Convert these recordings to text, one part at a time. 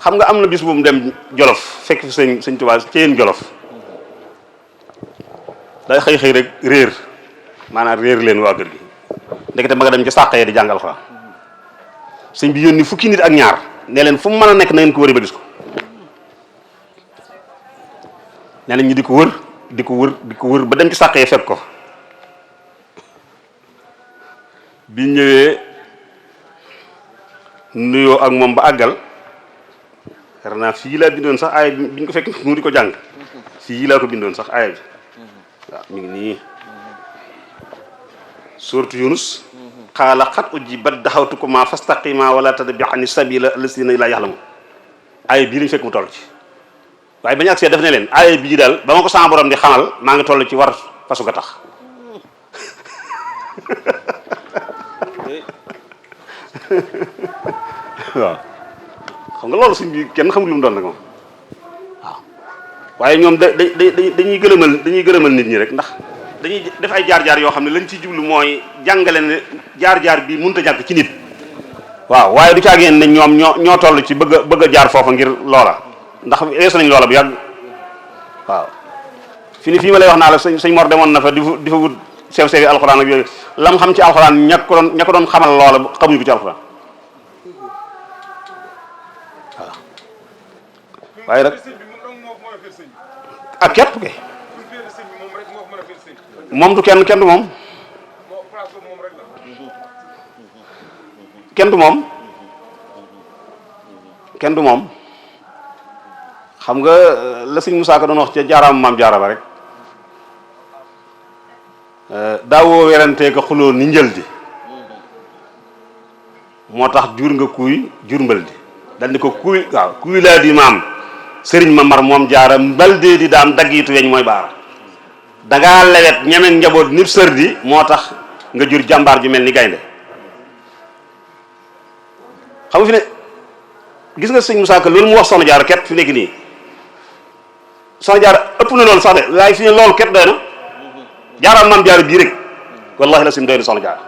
xam nga am na bis bu mu dem Jolof fekk fi sëñ Tuubaa ci yéen Jolof day xëy rek réer maanaam réer leen waa kër gi ndekete ma nga dem ca sàq ya di jàngal Alxuraan sëñ bi yónni fukki nit ak ñaar ne leen fu mu mën a nekk na ngeen ko wëri ba gis ko nee nañ ñu di ko wër ba dem ci sàq ya fekk ko bi ñëwee nuyoo ak moom ba àggal xar naa fii laa bindoon sax aaya bi ñu ko fekk mu di ko jàng fii laa ko bindoon sax aaya bi waaw mi ngi nii suuratu Yunus qaala qad ujibat da'watukumaa fastaqiimaa wa laa tattabi'aani sabiila llaziina laa ya'lamuun aaya bii lañu fekk mu toll ci waaye bañu agsee def ne leen aaya bii daal ba ma ko sama borom di xamal maa ngi toll ci war fasu ga tax waaw xam nga loolu suñ bi kenn xamul lu mu doon nag moom waaw waaye ñoom dañuy gëlëmal nit ñi rek ndax dañuy def ay jaar-jaar yoo xam ne lañ ci jublu mooy jàngale ne jaar-jaar bi mënut a jàgg ci nit waaw waaye du caageen ne ñoom ñoo toll ci bëgg a jaar foofa ngir loola ndax weesu nañ loola bu yàgg waaw fii ma lay wax naa la sëñ Mor demoon na fa di fa wut sew-sewi alxuraan ak yooyu lam xam ci alxuraan ña ko doon xamal loola xamuñu ko ci alxuraan waaw waaye nag ak képp ke moom du kenn du moom kenn du moom xam nga la sëñ Musaa Ka doon wax ca jaaraam maam jaara ba rek daawoo werantee ko xuloo ni njël di moo tax jur nga kuy jur mbal di dal ni ko kuy laa di maam sëriñ ma mar moom jaara mbal dee di daam daggiitu weñ mooy baara dangaa lewet ñeme njaboot nit sër di moo tax nga jur jàmbaar ju mel ni gaynde xam nga fi ne gis nga sëñ Musaa Ka loolu mu wax soxna jaara ket fi nekk nii soxna jaara ëpp na loolu sax de waaye fi ne loolu ket doy na jaaraam maam jaara bii rek wallahi la sim doy na soxna jaara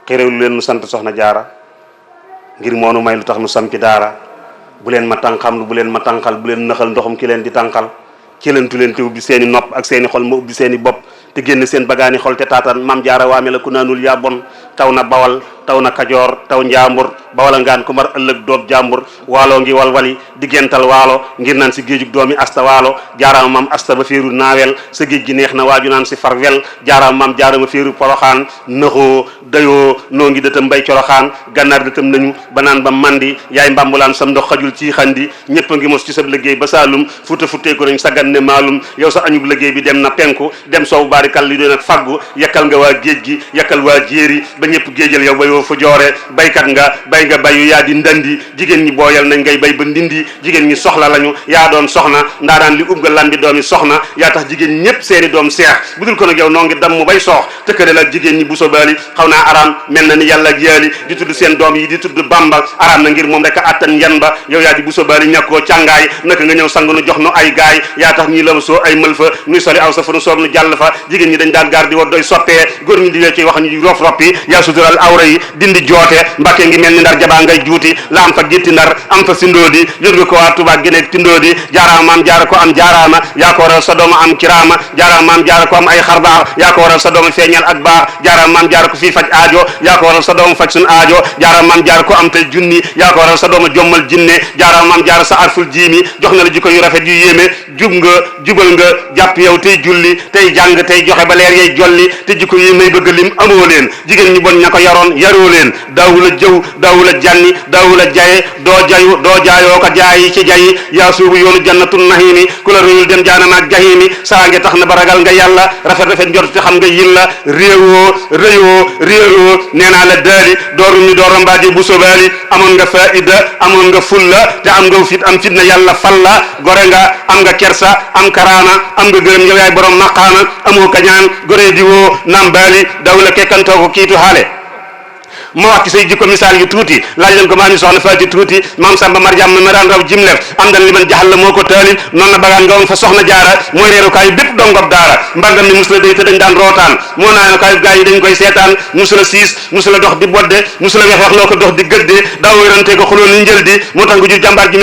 xéréwlu leen nu sant soxna jaara ngir moonu may lu tax nu sampi daara bu leen ma tànqam lu bu leen ma tànqal bu leen naxal ndoxum ki leen di tànqal ci leen tu leen te ubbi seeni nopp ak seeni xol ma ubbi seeni bopp te génn seen bagaani xol te taataan maam jaara waame la ku naanul yaa bon taw na bawal taw na kajoor taw njaambur bawala ngaan ku mar ëllëg doob jàmbur waaloo ngi walwali diggental waalo ngir naan si géejug doomi asta waalo jaaraama maam asta ba féeru naawel sa géej gi neex na waaju naan si farwel jaaraama maam jaarama féeru poroxaan nëxoo dayoo noo ngi dëtam mbay coroxaan gànnaar dëtam nañu ba naan ba mandi yaay mbambulaan sam ndox xajul ci xandi ñëpp a ngi mos ci sa liggéey ba saalum futa futteeku nañ saggan ne maalum yow sa añub liggéey bi dem na penku dem soow baarikal li doon ak faggu yakkal nga waa géej gi yakkal waa jéeri ba ñëpp géejal yow bayoo fa joore baykat nga bay nga bayu yaa di ndandi jigéen ñi booyal nañ ngay bay ba ndindi jigéen ñi soxla lañu yaa doon soxna ndaanaan li ub nga lambi doomi soxna yaa tax jigéen ñëpp seeni doom seex bu dul ko nag yow noo ngi dam mu bay soox tëkkale la jigéen ñi bu sobaali xaw naa araam mel na ni yàlla ak yaali di tudd seen doom yi di tudd bamba araam na ngir moom rek a attan yan ba yow yaa di bu sobaali ñàkkoo càngaay naka nga ñëw sang nu jox nu ay gaay yaa tax ñii la soo ay mël fa nuy soli aw sa fa nu soog nu jàll fa jigéen ñi dañ daan gaar di war doy sottee góor ñi di wee ci wax ñu rof roppi yaa sutural awra yi dindi joote mbàkke ngi mel ni ndar jabaa ngay juuti la am fa gétti ndar am fa sindoodi yót nga ko waa Tuubaa géneeg tindoodi jaaraama maam jaara ko am jaaraama yaa ko waral sa dooma am kiraama jaaraama maam jaara ko am ay xarbaax yaa ko waral sa dooma feeñal ak baax jaaraama maam jaara ko fii faj aajo yaa ko waral sa dooma faj sun aajo jaaraama maam jaara ko am tey junni yaa ko waral sa dooma jommal jinne jaaraama maam jaara sa arful jiimi jox na la jikko yu rafet yu yéeme jub nga jubal nga jàpp yow tey julli tey jàng tey joxe ba leer yey jolli te jikko yi may bëgg lim amoo leen jigéen ñi bon ña ko yaroon yaroo leen daawula jëw daawula janni daawula jaye doo jaayoo ko jaayi ci jayi yaa suubu yoonu jannatul nahimi ku la ruyul dem jaanamaak jahimi saa nge tax na ba ragal nga yàlla rafet njort te xam nga yin la réewoo nee naa la daali dooru mi doo rambaadi bu sobaali amoon nga faida amoon nga fulla te am nga fit am fitna yàlla falla gore nga am nga kersa am karaama am nga gërëm yow yaay borom maqaama amoo kañaan gore di woo nambaali dawla kekkantoo ko kiitu haale ma wax ci say jikko misaal yu tuuti laaj leen ko maam yi soxna Faati tuuti maam Samba Marjam ma daan raw jimlef am dal li man jaxal la moo ko taalif noonu na bagaan nga woon fa soxna jaara mooy reerukaayu bépp dongob daara mbangam mi musula day te dañ daan rootaan moo naa kaayu gaa yi dañ koy seetaan musula siis musula dox di bodde musula wex wax loo ko dox di gëdde daaw wérante ko xuloo ni njël di moo tax nga jur jàmbaar ji